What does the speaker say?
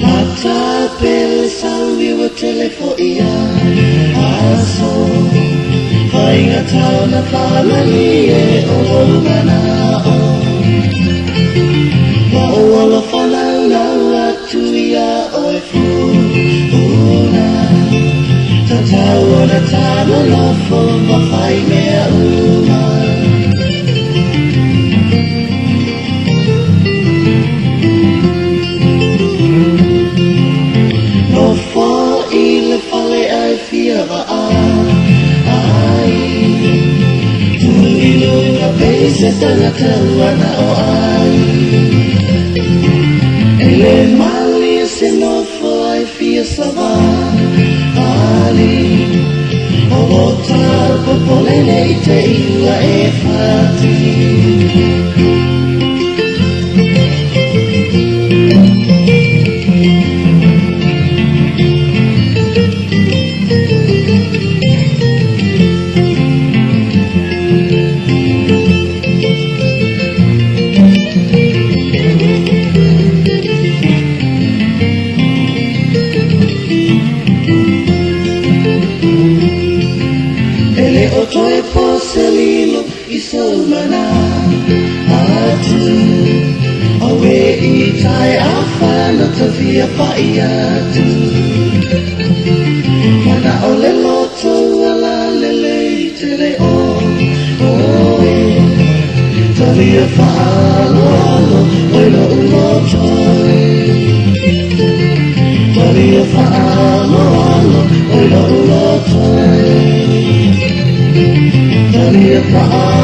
Lata pele saui ua tele fo'i a aso. Faiga tau na whaamalie o lou mana'o. Ma o alofa laulau atu ia oe funa. Tatau ona tamalofo ma fai mea uma. Nofo i le fale ai fia va'a ai. Tu i luga pei se tagata ua na o ai. E le malie se nofo ai fia savali. O lo tau popole nei te i ua e fati. E le o toe po se lilo i sou manatu. Aue i tai awhana ta fia pai atu. Mana o le loto ua lalele i te le o oe. Talia whaaloalo oi lo uloto e. Talia whaaloalo oi lo uloto e. Talia whaaloalo.